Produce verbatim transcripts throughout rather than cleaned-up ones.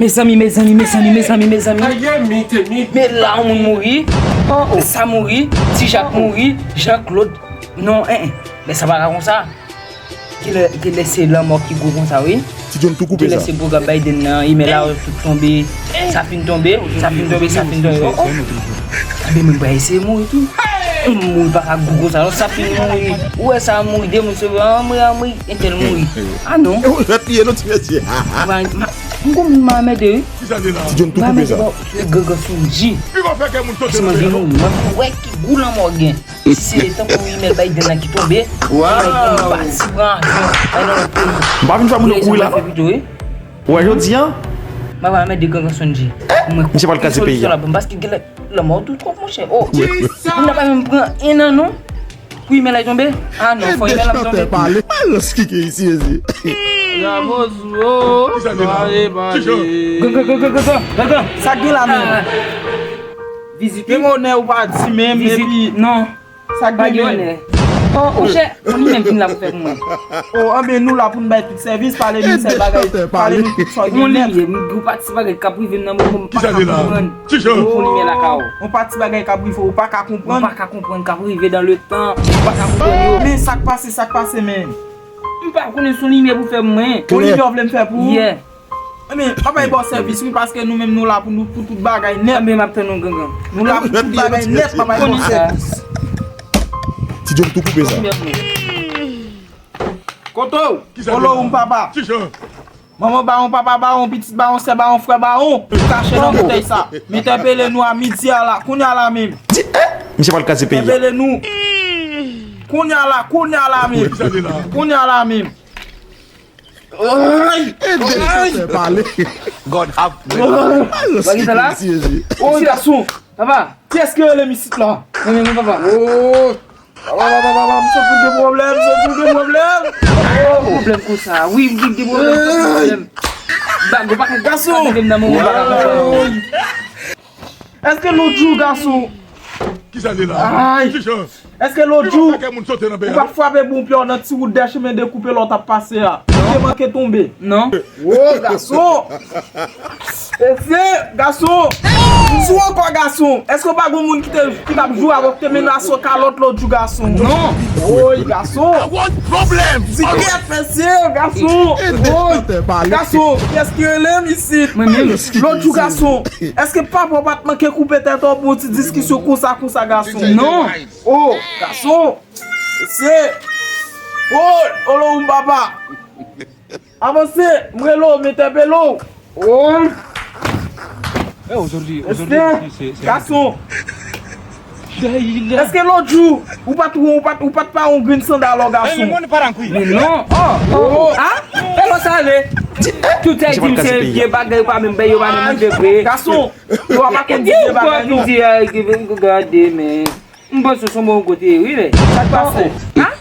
Mezanmi, mezanmi, mezanmi, mezanmi, mezanmi. Aye, mi te mi. Men la, yon moun mouri. Oh, oh. Sa mouri. Ti Jak mouri. Jean Claude. Non, en, en. Men sa pa ka konsa. Genlè, genlè se lanmò ki gwo konsa, wi. Ti John tou koupe sa. Genlè se pwogram Biden nan, e men la, tout tonbe. Sa fin tonbe, sa fin tonbe, sa fin tonbe. Oh, oh. Ebyen, mwen pral eseye mouri tou. Yon moun pa ka gou konsa, non, sa fin mouri. Ou wè sa mouri, de moun sove, anmwe, anmwe, entèl mouri. Ah non. E ou ret li ye, non, ti mesye. M gon moun m anmède, wi. Ti John tou koupe sa. Gangan sou G. Pi gon fè kè moun sote nan peyi. Mwen wè ki gou lanmò gen. Si se tankou imèl Biden nan ki tonbe, pati pran avyon al nan lòt peyi. M pa vin fè moun yo kouri la, non. Ou wè jodi a? M ap anmède gangan sou G. Misye pral kraze peyi a. Paske gen lè lanmò tou twòp, monchè. Oh, moun nan pa menm pran en an, non. Pou imèl la tonbe? Ah non, fò imèl la tonbe. Pale. Alòs ki ke isi, isi. Bravo, Zuo. Pale, pale. Gangan, gangan, gangan, gangan. Sa k gen la menm? Vizit. Menm onè ou pa di menm, epi non. Sa k gen menm? Oh, oh. Monchè, moun li menm vin la pou fè pou mwen. Oh, anben nou la pou n bay tout sèvis, pale nou sèl bagay, pale nou tout sa w gen nèt. Moun li ye, m gwo pati bagay k ap rive m nan moman m pa ka konprann. Pou limyè lakay ou. Yon pati bagay k ap rive ou pa ka konprann. Ou pa ka konprann k ap rive dans le temps. Ou pa ka konprann yo. Men sa k pase, sa k pase, men. M pa konnen se yon limyè pou fè pou mwen. Yon limyè w vle m fè pou ou? Yeah. Ebyen, m ap bay ba w sèvis, wi, paske nou menm nou la pou nou, pou tout bagay nèt. Ebyen, m ap tann ou, gangan. Nou la pou tout bagay nèt, m ap bay ba w sèvis. Ti John tou koupe sa. Kote w? Olo ou m papa. Manman bawon, papa bawon, pitit bawon, sè bawon, frè bawon. Kache nan boutèy sa. M entèpele nou a midi a la. Kounye a la menm. Misye pral kraze peyi a. Entèpele nou. Kounye a la, kounye a la menm. Kounye a la menm. Ay! Ede chantè pale. God have mercy. Alòs ki ke isi, isi. Oh, gason. Papa. Kiyès ki rele m isit la? Mwen menm, papa. Oh. Papa, papa, papa, m santi gen pwoblèm, m santi gen pwoblèm. Oh, pwoblèm konsa. Wi, m gen pwoblèm, m santi pwoblèm. Bag, ou pa ka gason. Èske lòt jou, gason? Kisa de la? Ay! Èske lòt jou ou pa t frape bon pye w nan ti wout dèchemen dekoupe lè w t ap pase a? Ou te manke tonbe? Non. Wo, gason! Ese, gason! M di w ankò, gason! Èske w pa gon moun ki te, ki t ap joure avè w, ki te menase w kalòt lòt jou, gason? Non. Woy, gason! Pwoblèm! Di kèt, mesye, gason! Woy! Gason, kiyès ki rele m isit? Mwen menm. Lòt jou, gason! Èske papa w pa t manke koupe tèt w pou yon ti diskisyon konsa, konsa, gason? Non. Oh, gason. Mesye. Oh, olo ou m papa. Avanse, m rele w, m entèpele w. Oh. Mesye, gason. Èske lòt jou, ou pa t, ou pa t, ou pa t pa yon grenn sandal, ò, gason? Men non. Oh, oh. Ah, e lò sa ale. Tout sa di m se vye bagay, ou pa menm bay, yo pa menm monte vre. Gason, yo pa konn di vye bagay, non. Di, eh, gade, men. M panse se yon bon kote, wi, men. Sa k pase? Ah?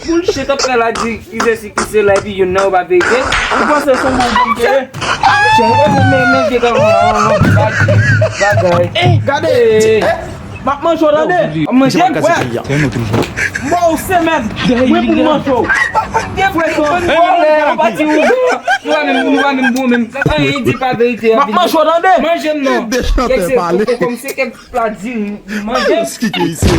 Bullshit, ap fè la di, ki se si, ki se la, epi youn nan yo pa verite. Ou panse se yon bon kote? Chè, men, men, men, vye gason, bagay. Gade. M ap manje w, tande. M ap manje w, wè. M ba w semèn. Wi, pou m manje w. Frekan. Ou pa di ou bon. Nou pa menm, nou pa menm bon, menm. Anyen di pa verite. M ap manje w, tande. Manje m non. Kèk se koko, kòm se kèk pla diri, manje. Alòs ki ke isi.